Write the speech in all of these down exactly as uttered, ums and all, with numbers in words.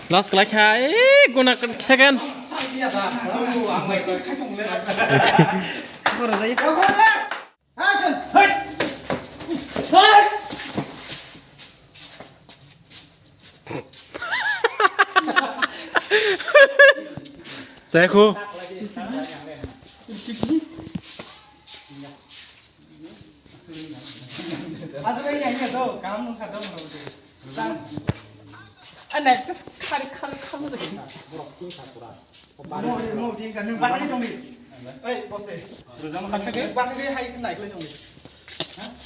Last kwlai kha, eh, guna second. Chai khu. Asal ini aja tuh, kamu nungkha dong, kamu tuh. Ana, just khari, khari, khari lagi. Mau, mau, dia kan, nung bakal itu, Mi. Eh, bos, eh. Bakal dia hai naik lagi, Mi.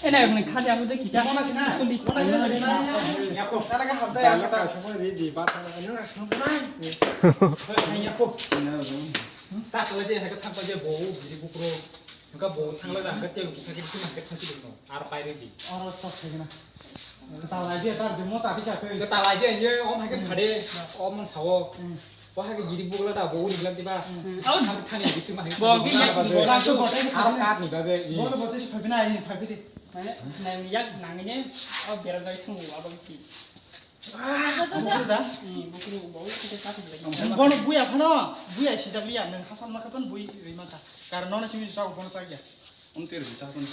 Ena, ini khari aku deh, kita. Mana sih, nah? Sulit. Mana sih, nah? Ya, kok. Karena kan hamta ya, kita. Semua di, di, bakal, ini langsung naik. Eh, ya, kok. Tak lagi, saya ketangkap aja bau, jadi bukro. Nokha bo thangla jang khe tei kisa khe bisi mangkhe thangsi dino. Ar pairi di. Oro tok thai gana. Talai dia tar demo ta bisa tei. Ke talai dia ye om hai khe thade. Om man sao. Bo hai khe giri bugla da bo uni glak diba. Ar thani bisi mangkhe. Bo ki ya. Ar kat ni babe. Bo bo tei phai bina ai phai bidi. Mane nang yak nang ne o bera dai thung wa ba ki. Bukru da? Hmm, bukru, bau, kita kasih lagi. Bono buya phano, buya sijak liya, nang hasan maka pun bui rima ta. Karena nona simi sa bono sa ya. Om ter bi ta pun.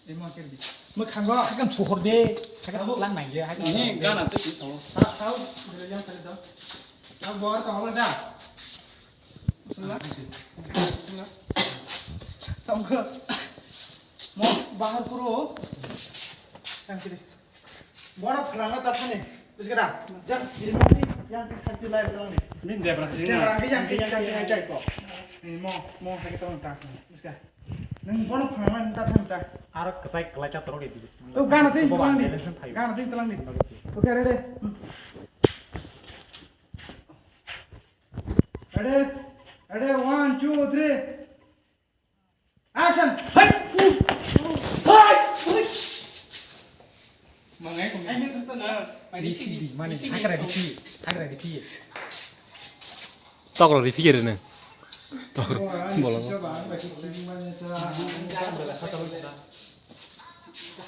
Rima ter bi. Mo khango. Hakam suhor de, hakam lang nai de, hakam. Ini gana tu sih tahu. Tahu, dari yang tadi tahu. Tahu buat tahu lah dah. Bismillah. Bismillah. Tongkha. Mo bahar puro. Tang kiri. Bora phalangna ta thani. Buskada. Just giri mani yang ki sakti lai phalangni. Min debra sini. Debra ki yang ki yang ki yang ki ko. Ni mo mo hai tong ta. Buska. Nang bora phalangna ta thani ta. Aro kasai kalai cha toro di. To gana tin phalangni. Gana tin phalangni. Okay, ready. Ready? Ready? One, two, three. Action! Hai! Hai! Mangai ko. Ai, mi tu tu na. Ripi, mani, hakra ripi, hakra ripi. Tokro ripi kere ne. Tokro, bolo.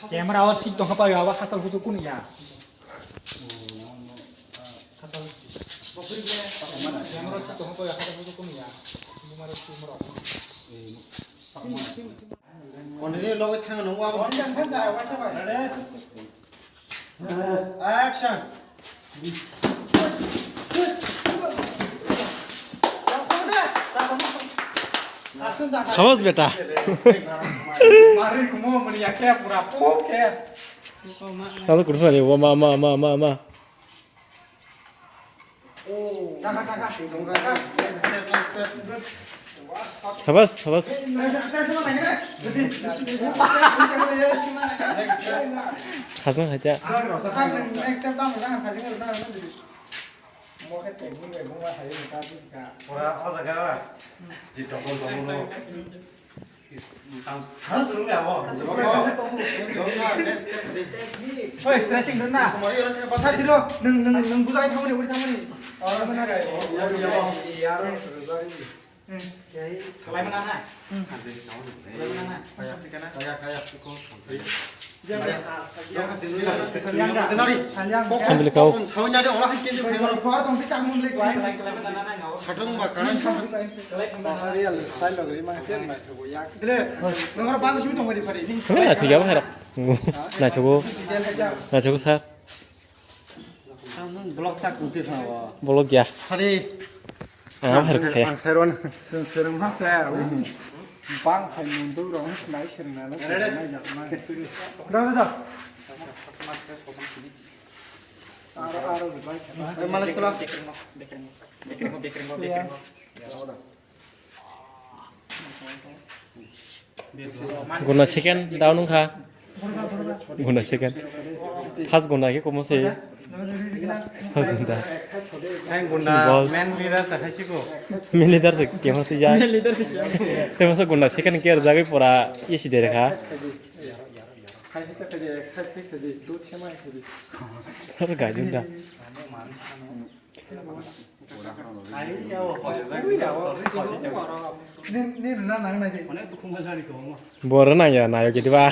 Camera o thik tongkha pai, abo khatal hutu kunu ya. Continue logo thang nung wa. Action. Sabas beta. Mari kumo mani ya khe pura po khe. Kalu kursa ni wa ma ma ma ma ma. Sabas, sabas. Khajang haja. Ora o jaga. Ji tongkol tongkol no. Tang, tang, tang, tang, tang. Oi, stretching dun na. Basa jilo, nung, nung, nung bujai thangmani, uri thangmani. Salai mana na? Salai mana na? Kaya, kaya, kaya. Sambil kau. Naithogo, naithogo, naithogo sir. Vlog ya. Ang abo hai rwkha ya. Ang serwano. Chwng serwng ma se. Bang phai munduk rok wng sinai serwng nai. Serwng nai jak nai. Da, da, da. Aro, aro, bai. Malas kula. Guna second down wngkha. Guna second. First guna khe komo se. First guna. Ang guna boss. Main leader sa hai siko. Main leader se kemo se jai. Main leader se kemo. Tei masa guna second khe rwjagwi pura isi dere kha. First gaidin da. Boro nang ya, nayo kiti ba.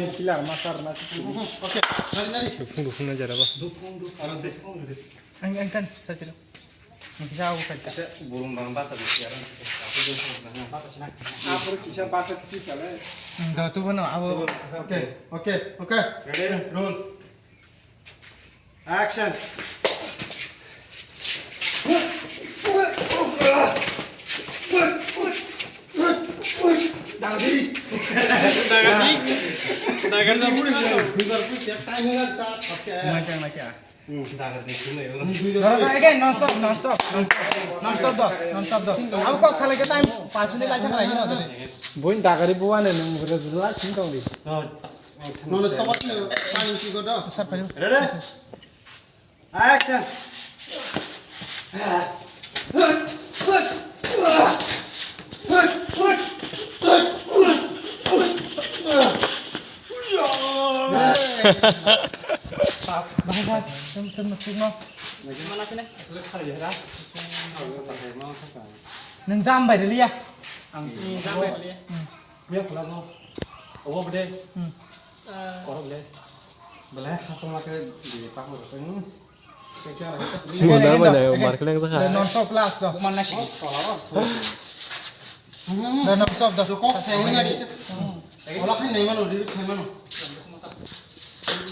Painkiller ma sar na. Okay, nari, nari. Duphung, duphung na jara ba. Duphung, duphung, duphung, duphung. Ang, ang tan, sa siro. Ang kisa ako kanta. Kisa burung bang bata di siaran. Aku duphung bang. Bata sina. Aku kisa bata kisa le. Hmm, do tu bono, abo. Okay, okay, okay. Ready? Roll. Action. Dagadi. Dagadi. Again, non-stop, non-stop, non-stop, non-stop do, non-stop do. Abo kok salai ke time paanch minute laisa khalai hino de. Boin dagari buane nung rela sing tong di. Non-stop no time ki godo. Sir, payo. Ready? Action. Bahai, bahai, tum, tum, tum, no. Mana sini? Nung jam bai liya. Ang jam bai liya. Biya pula mo. Obo bede. Hmm. Korok le. Bele hasong lake di pakmo roteng. Mo na ba na mar khleng sa kha. Non-stop last do. Mana sini? Non-stop do. Kok sai wina di. Ola khai nai mano, di khai mano.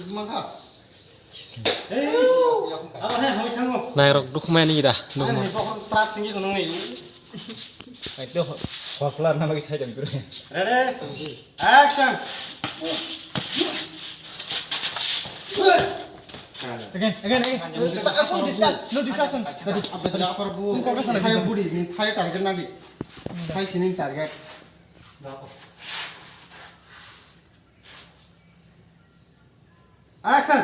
Mangkha. Nairok dukmani da, nukma. Ready? Action! Again, again, again. Discuss, no discussion. Focus on it. Fire target nadi. Fire sini target. Action!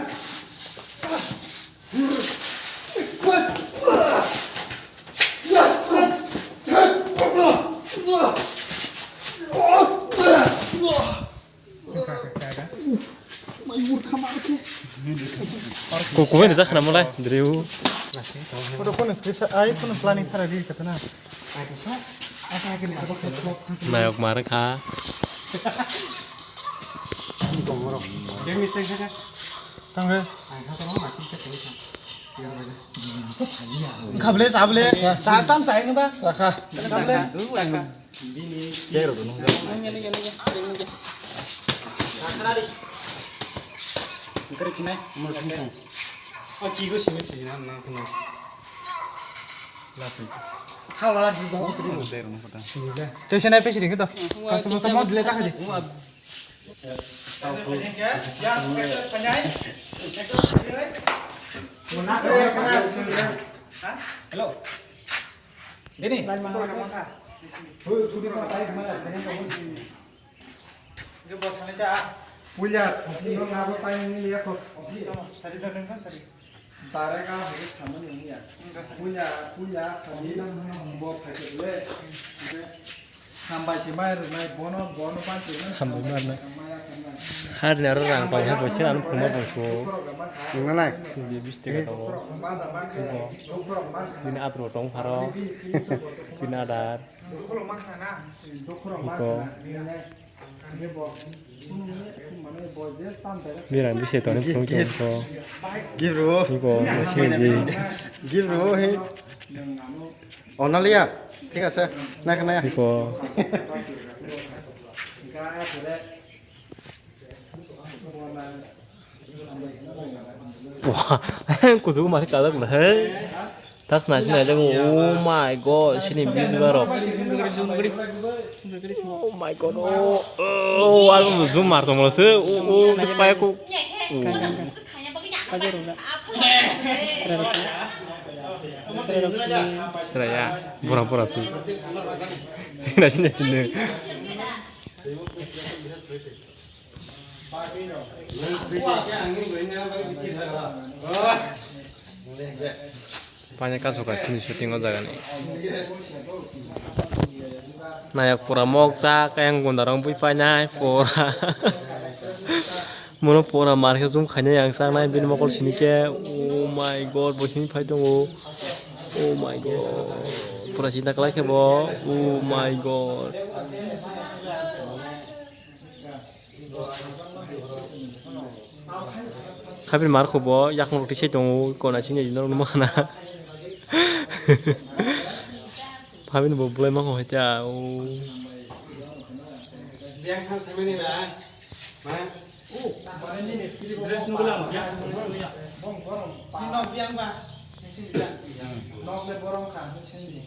Kukuh ini sah nama mulai driu. Phone script sa, ai phone planning sara di kata na. Nayok mar kha. Tangre. Khable, sable. Sa tam sa ini ba. Sakha. Khable. Sakha. Ini, ini, ini. Sakha di. Ngkari kinai. Mo thang thang. O kigo sini sini na na na. Lapi. Khawa la di. Mo sini mo dero mo kata. Sini le. Chai sini pe sini kito. Kasu mo mo dile ta khadi. Hello. Dini. Puya, no ngabo time ni liya ko. Sari da nang kan sari. Tare ka hari sama ni ya. Puya, puya, sari da nang bo phai ke le. Hambai se mai rwnai, bono, bono panchi rwnai. Hambai ma rwnai. Harni aro rang tong hai boise ano phungma bongso. Nungnai. Bini atro tong pharo. Bini adar. Iko. Birang bise toni phung tong ko. Give bro. Iko, masih di. Give bro, he. Onaliya, thik ase, nai khnaya. Iko. Wah, kuchuk mari kajak le, he. Tak nai sinai le, oh my God, sini bini barok. Oh my God, oh, oh, aro zoom mar tongmo se, oh, oh, bispaya ko. Oh. Sraya, bora bora si. Nasi nasi ne. Paine kasu ka sini shooting o jaga ni. Nayak pura mok cha kayang gunda rong bui painai pura. Mono pura mar khe zoom khainai ang chaknai bini mokol sini khe. Oh my God, bo sini phai tongo. Oh my God. Pura sinta kwlai khe bo. Oh my God. Habini mar khubo yakung rok tisai tongo, kona sini norok numa khana. Habini bo bulai mangkho hai ta o. Dress nugula mo ya. Ni nok biang ba. Ni sini biang. Nok le borong kha, ni sini.